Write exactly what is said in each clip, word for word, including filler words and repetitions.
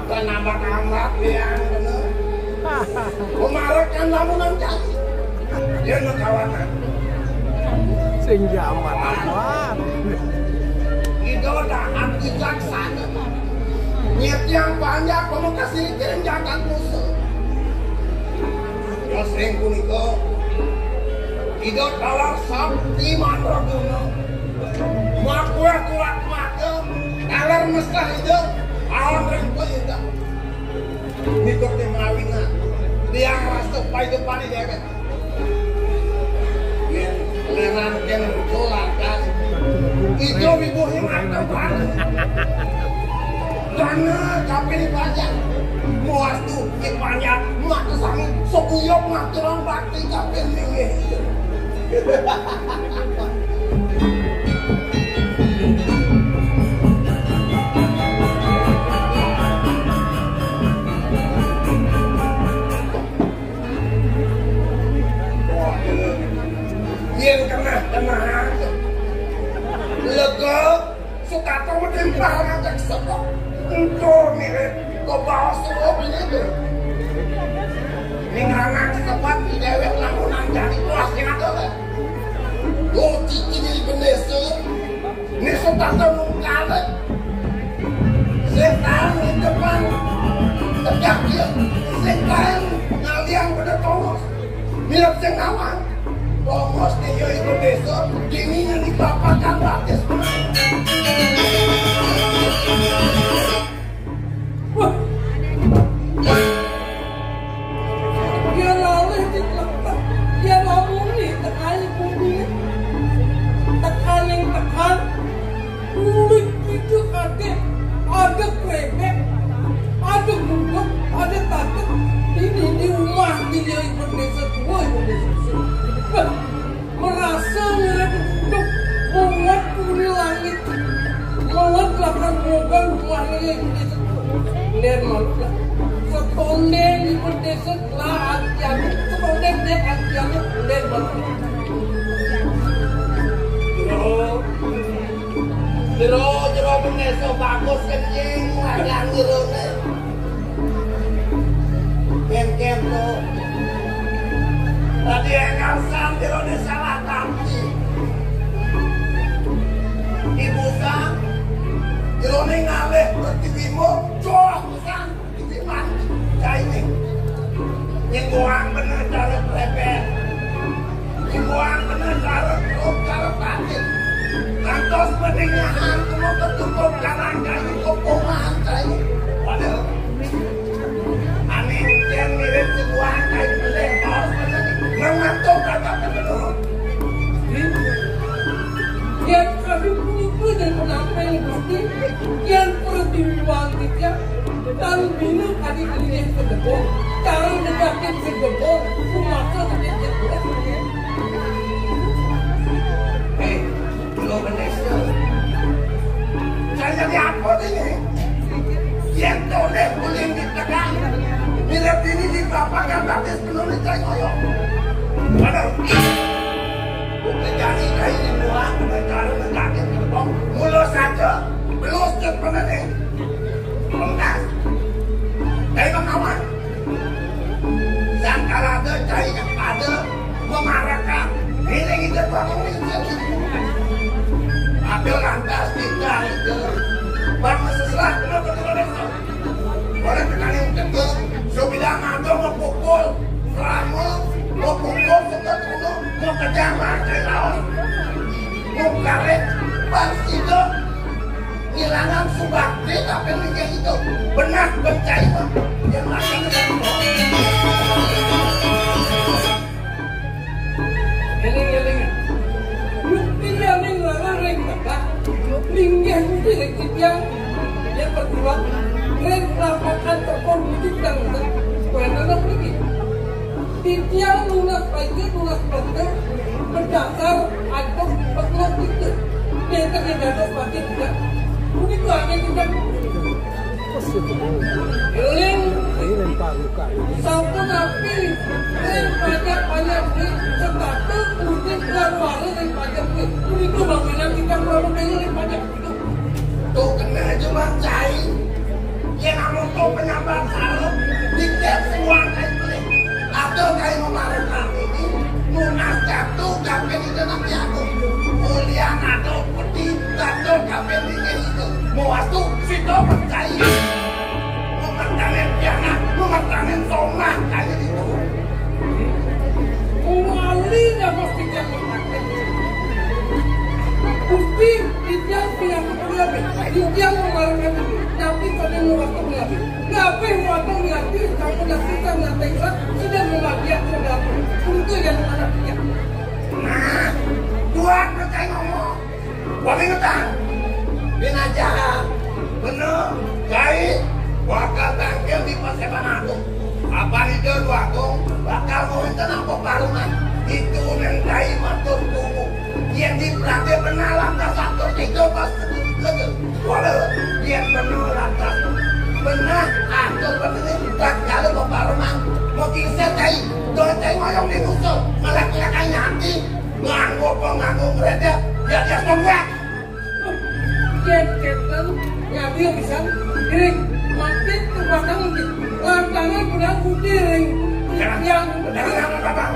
Kan nambah-nambah liang bener. Kemarin kan lamunan jadi. Dia nekawanan. Sing jaman apa? Itu dahat bijaksana. Nyet yang banyak pamekasih kirim jagat musuh. Terus ring punika, Ida taler sakti mandraguna. Makuah kuat mata, taler mesah Ida, alam ring Ida. Nika te mawinan, tiang rasa paidepane dewek. Yen lenan ken dolan kan. Ida wibuhe mantep banget. Dana kaping panjang. Muastu, ki panjang, mata sami, sekuyup ngaturan bakti kaping linggih. Yen keneh-keneh lega, Sukata metimpah ngajak sebab. Engko mirip kok baos suruh ini tuh. Ning anak sebab di dewek lamunan jadi puas yang ada lah. Lo cici di bendesa, ini Sukata nungkale. Setan di depan, tegak dia. Setan ngaliang pada tongos. Mirip sing nawang. Tongos dia ibu desa, dini yang dipapakan batis. Wah. Dia lalih di tempat. Dia ngomong nih, tekaning bumi. Tekaning tekan. Kulit itu ada, ada krebek, ada gudeg, ada taket. Ini di rumah dia ibu desa tua, ibu desa tua. Wah. Merasa ngerep duk, muat kuli langit. Muat lakar moga rumahnya yang desa. Len malu lah. Setonde di desa lah antiane, setonde dek antiane, len malu lah. Jero, jero, jero bendesa bagus kencing, ladang jerone. Ken-ken to. Tadi enggal san jerone salah tampi. Ibu san, jerone ngalih pertiwi mo, joh san, pertiwi mati. Caine. Nyenggoang bener cara klepek. Dibuang bener cara keruk, cara patit. Ngantos pendingahan, kena ketutup jalan, kayu kopongan, kayu. Padahal, ane jen mirip si buang, kayu pelih, kaos bener. Nang ngantos kagak bener. Yen kami punika yen penampil Gusti, yen pertiwi wangkitnya, tan bina kadi alih segepung, cara negatif segepung, kumasa sakit segepung. Eh, lo bener. Saya jadi apa ini? Yen toleh boleh ditekan. Bila ini dipapakan, tapi sebelum dicari koyok. Waduh. Bukti jani kayu dibuang, negara negatif gerbong, mula saja, belus ket penene. Pengkas. Dari pengawan. Sang kalada cai kepada memarakan. Ini kita bangun ini. Ada lantas kita itu. Bang seserah benar-benar. Oleh tekan yang tegak, sudah ngado mepukul, selama mepukul sekat kuno, mau kejar makai lawan. Mau karet, pas itu, ngilangan subakti, tapi mikir itu. Benar, percaya, Pak. Yang makan dengan Eling-eling. Yukti yaning larang ring tengah. Linggih budi ring titiang. Yen perguruan ring lapangan tekon budi kang nenten. Kuenana puniki. Titiang nunas paiki, nunas pente. Berdasar antuk petluk itu. Nenten yen dados mati tidak. Punika angin tidak. Eling. Sampun api. Ring pajak pajak kuwi. Setata kuning lan wara ring pajak kuwi. Punika bangunan kita Prabu Dewa ring pajak. Tuh kena aja Bang Cai. Penyambar sarung, dicet semua kain beli. Atau kain memarung ini, nunas jatuh, gampang itu nanti aku. Mulia atau peti, jatuh, gampang di itu. Mau waktu, situ percaya. Memertanin pianak, memertanin somah, kayak gitu. Wali dah mesti jangan makan. Gusti, titiang pinanggul pengabe. Titiang mamaringan, tapi pada waktu pengabe. Ngabe waktu nganti, kamu dah kita nganti, sudah membagian sudah. Untuk yang mana dia? Nah, buat percaya ngomong. Wah, ingetan. Bina jahat. Bener. Jai bakal tangkil di Paseban Agung. Apa ide lu, Agung? Bakal ngawin tenang peparuman. Itu neng Jai matur tunggu. Yang di Prade benar lantas atur tiga pas lege. Walau yang benar lantas benar atur bener, tak kalau peparuman. Mau kisah Jai. Doa Jai ngoyong di musuh. Malah kira kayak hati. Nganggo apa nganggo ngeledek, ya dia sembuak. Yen keten, ya dia bisa. Ring, makin ke belakang, lantangan pedang putih, ring. Jangan, yang jangan, jangan, Bapak.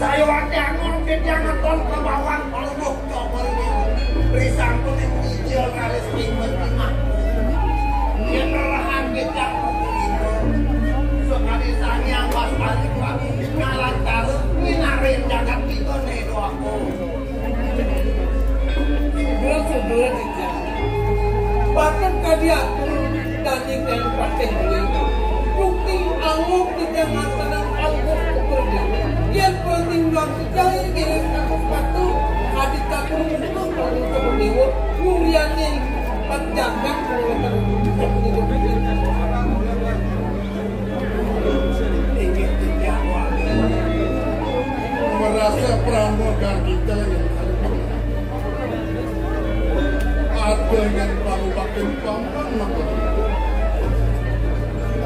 Saya wajar ngomong ke jangan ton ke bawah. Kalau mau coba ini, beri sampun yang nyicil kalis timbul timah. Dia nerahan kita itu. Sekali sangi awas balik lagi. Ngalah taruh, nginarin jagat kita nih doaku. Sebelum sebelum Patut kadiatur dadi kaya patih kuwi. Bukti anguh titiang ngantenang anguh kepercayaan. Yen pertimbang kejawi diri status patuh, adikatur untuk perlu keperdewa, nguriani panjangan perlu keperdewa. Merasa pramodar kita yang ada. Ada yang baru makin paman makin.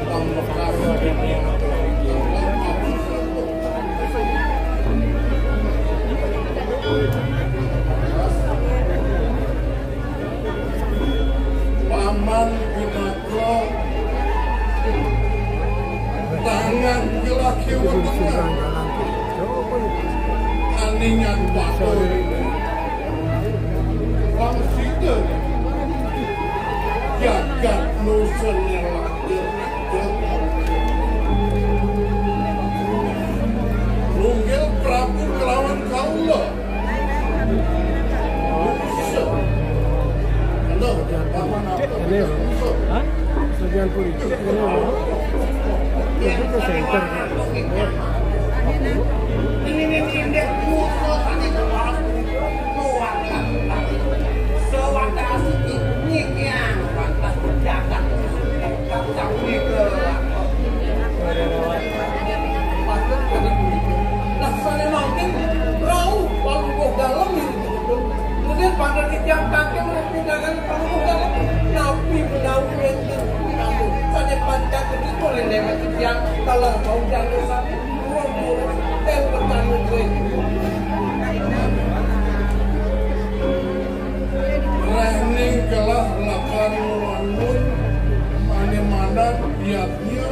Pamekasa. Paman Pinaka. Tangan gelak kiwa tengah. Aningan batur. Bang sida. Jagat nusun yang lahir. Nunggil Prabu kelawan kaula. Ini, hah? Bagian politik ini, loh. Itu ke center. Laksane mangkin rauh palungguh dalem. Kemudian pada titiang tangkil pinangan palungguh dalem. Napi menawi wenten tamu sane panjang kedito ring dewek titiang taler bau jangga sami. Rehning kelah lakan ngwangun mane mandan yadnya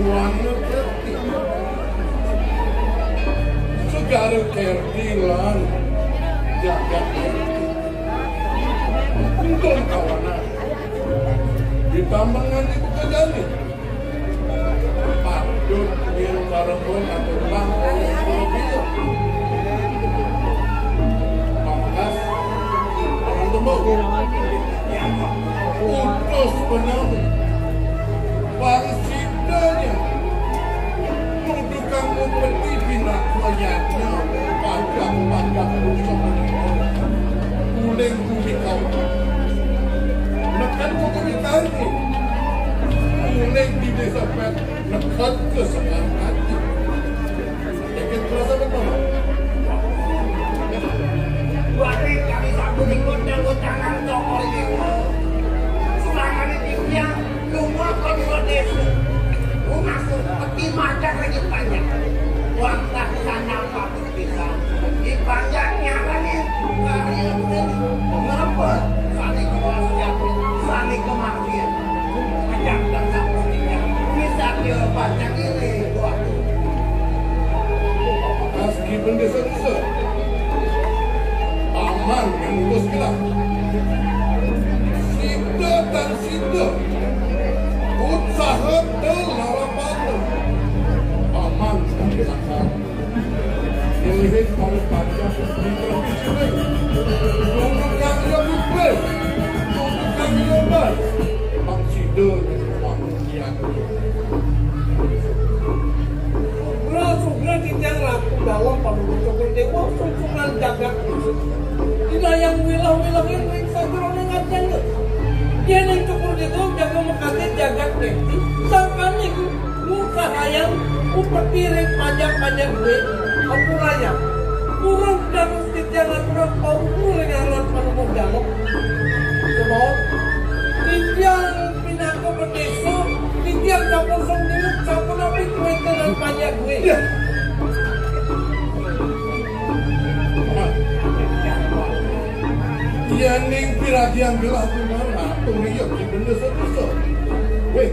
wana kerti. Segara kerti lan Jagat. Untung kawanan. Ditambangan di pekerjaan ini. Patut miru karembon atau bang. Pamungkas, orang tembok. Putus benang. Bang sidanya. Tukang upeti pinaka yadnya, pajak-pajak rusak. Uling bumi kau. Nekan kau bumi kau ini. Uling di desa Pet, nekan ke Sekarang hati. Yakin terasa betul? Buat kami satu ikut dan tangan toko ini. Serangan ini dia. Lumur kon dua desa. Rumah peti macan lagi banyak. Wah, tak bisa nyapa bisa. Di banyak nyarani karya ini. Ngapa? Saling kematian, saling kematian. Ajak dan sapunya. Bisa dia banyak ini waktu. Aski bendesa-desa. Aman yang ngurus gerak. Sida dan sida. Usaha dan larapan. Aman dan gerak. Nilih para panjang di provinsi ini. Tunggu kang yo bibir. Tunggu kang yo bar. Bang sida dan bang kian. Sugra-sugra titiang Ratu Dalem Paduka Cokor Dewa, sungkungan jagat. Dina yang wilah-wilah ring sajeroning ajeng. Yén ing Cokor Dewa jaga makanti jagat bekti, sangkaning ngusahayang upeti ring panjak-panjak dué, ampurayang. Kurang dados titiang aturang paukur ring aran Paduka Dalem. Kemawon titiang Pinaka bendesa, titiang sampun sengguh, sampun apik wénten lan panjak dué. Yéning piragian gelah tunar, atur iya ki bendesa-bendesa. Wéh,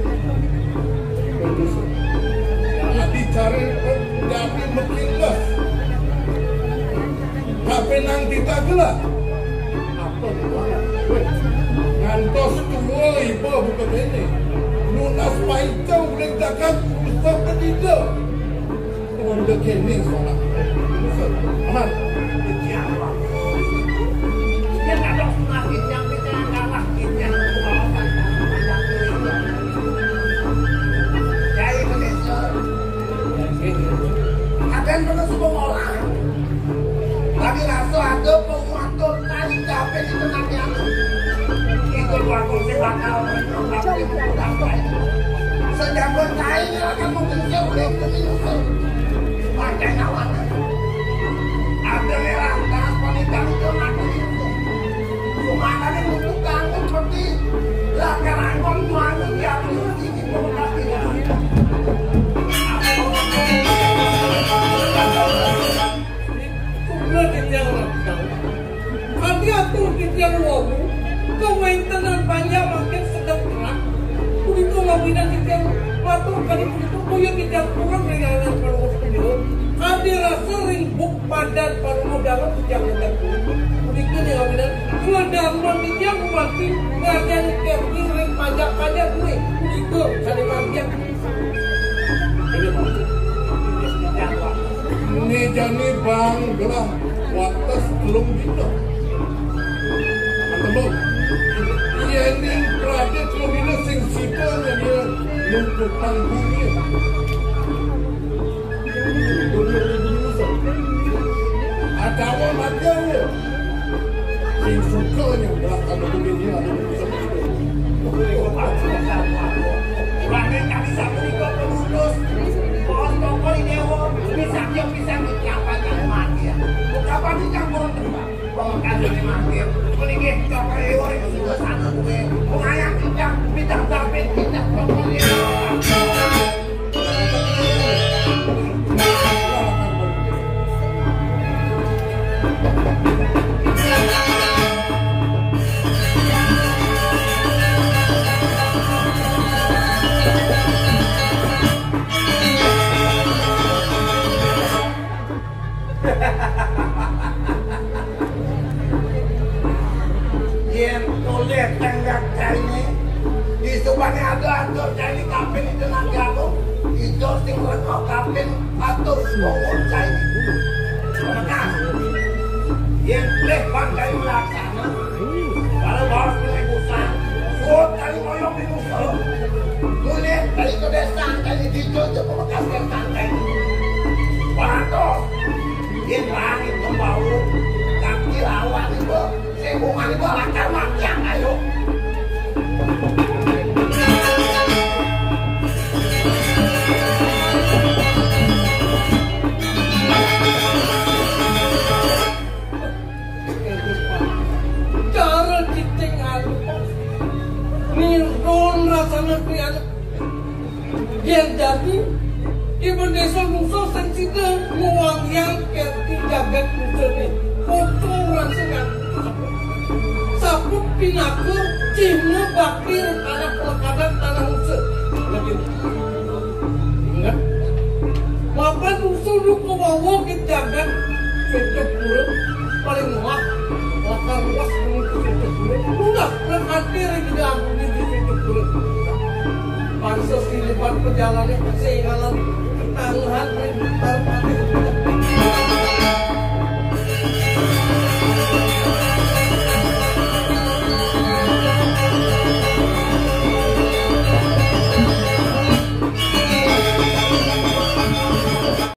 bendesa. Adi cari, adi mekilas. Kapenang kita gelah. Apa tuan? Wéh, ngantos tua iba buka bene. Nunas paica uling jagat rusak kedida. Tuan udah kene soalnya. Aman. Dia tak ada semakin yang kita kalah, kita yang kalah. Jadi begitu. Ada yang pernah sebut orang. Lagi rasa ada penguatan tali capek di tengahnya. Itu waktu si bakal menangkap ibu. Sedangkan kain akan mengusir oleh penyusul. Pakai kawan. Ada merah, tas, panikan itu mati itu. Cuma ada yang butuh kamu seperti lakar angkon tuanmu di atas. Sugra titiang rangkang. Kadi atur titiang wau, kawéntenan panjak mangkin sedek terang. Punika mawinan titiang matur kadi punika, boya titiang purun ring aran Palungguh Sendira. Kadi rasa ring buk padan Palungguh Dalem titiang wénten purun. Punika ning awinan kula darman titiang gumanti ngajeng kempi ring panjak-panjak kuwi. Punika kadi margiang. Ini jani bang gelah wates telung dina. Tembung. Yéning praja telung dina sing sida nyadi nutupan bumi. Atawa magang ya. Sing suka nya gelah kalau bumi ini ada nutupan. Wani kami sapunika pemutus. Pohon tongkol dewa, bisa dia bisa dicapai mati ya. Kapan dicampur tembak? Pohon kasih mati. Meninggi tongkol dewa itu sudah sana gue. Pengayang tidak, tidak tapi tidak tongkol dewa. Tenggak cai ini. Di subane ada atur cai ini kapin itu nanti aku. Ijo sing reko kapin atur bongon cai ini. Bekas. Yang leh bang cai melaksana. Para bos punya busan. Suot cai ngoyong di musuh. Mulai dari ke desa cai ini dijo aja bekas yang santai. Parantos. Yang bang itu bau. Tapi lawan itu. Sing bunga itu lakar mati ayo. Cara kita ngalu. Nirun rasanya kuwi anu. Yen dadi Indonesia musuh sing sida ngwangyang kerti jagat musuhne. Foto ora sing ngaku. Sabut pinaka cihna bakti anak pelekadan tanah musuh. Lagi ingat, mapan musuh lu kewawa ke jagat Sejepura paling wah lakar luas mengikuti Sejepura. Udah, nang ati ring tidak ampun di Sejepura. Panses di depan pejalannya kesengalan ketangguhan ring Parpati.